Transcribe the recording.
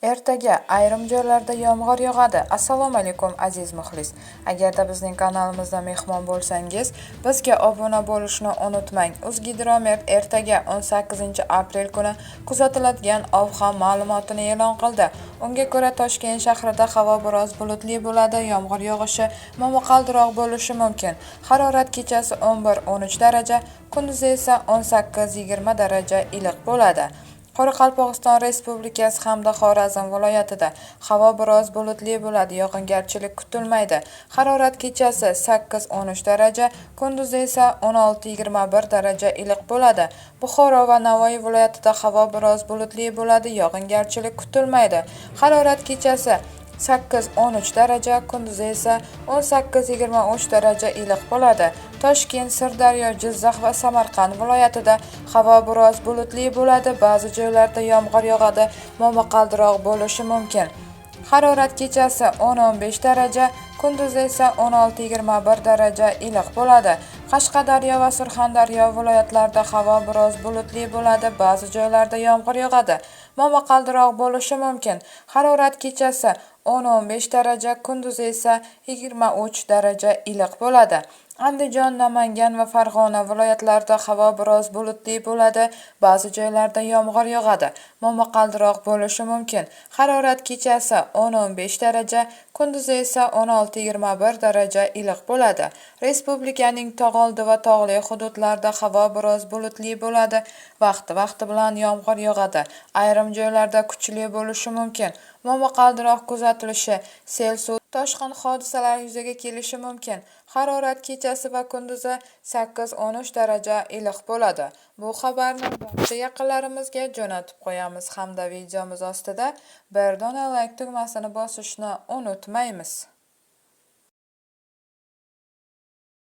Ertaga ayrim joylarda yomg'ir yog'adi. Assalomu alaykum, aziz muxlis. Agarda bizning kanalimizda mehmon bo'lsangiz, bizga obuna bo'lishni unutmang. O'zgidromet ertaga 18-aprel kuni kuzatiladigan ob-havo ma'lumotini e'lon qildi. Unga ko'ra, Toshkent shahrida havo biroz bulutli bo'ladi, yomg'ir yog'ishi, momaqaldiroq bo'lishi mumkin. Harorat kechasi 11-13 daraja, kunduzi esa 18-20 daraja iliq bo'ladi. Qoraqalpog'iston Respublikasi hamda Xorazm viloyatida havo biroz bulutli bo'ladi, yog'ingarchilik kutilmaydi. Harorat kechasi 8-13 daraja, kunduzi esa 16-21 daraja iliq bo'ladi. Buxoro va Navoiy viloyatida havo biroz bulutli bo'ladi, yog'ingarchilik kutilmaydi. Harorat kechasi 8-13 daraja, kunduzi esa 18-23 daraja iliq bo'ladi. Toshkent, Sirdaryo, Jizzax va Samarqand viloyatida havo biroz bulutli bo'ladi, ba'zi joylarda yomg'ir yog'adi, momaqaldiroq bo'lishi mumkin. Harorat kechasi 10-15 daraja, kunduzi esa 16-21 daraja iliq bo'ladi. Qashqadaryo va Surxondaryo viloyatlarida havo biroz bulutli bo'ladi, ba'zi joylarda yomg'ir yog'adi, momaqaldiroq bo'lishi mumkin. Harorat kechasi 10-15 daraja, kunduzi esa 23 daraja iliq bo'ladi. Andijon, Namangan va Farg'ona viloyatlarida havo biroz bulutli bo'ladi, ba'zi joylarda yomg'ir yog'adi, momaqaldiroq bo'lishi mumkin. Harorat kechasi 10-15 daraja, kunduzi esa 16-21 daraja iliq bo'ladi. Respublikaning tog'oldi va tog'li hududlarida havo biroz bulutli bo'ladi, vaqti-vaqti bilan yomg'ir yog'adi, ayrim joylarda kuchli bo'lishi mumkin. Momaqaldiroq kuzatilishi, sel suv toshqin hodisalari yuzaga kelishi mumkin. Harorat kechasi va kunduzi 8-13 daraja iliq bo'ladi. Bu xabarni barcha yaqinlarimizga jo'natib qo'yamiz hamda videomiz ostida bir dona like tugmasini bosishni unutmaymiz.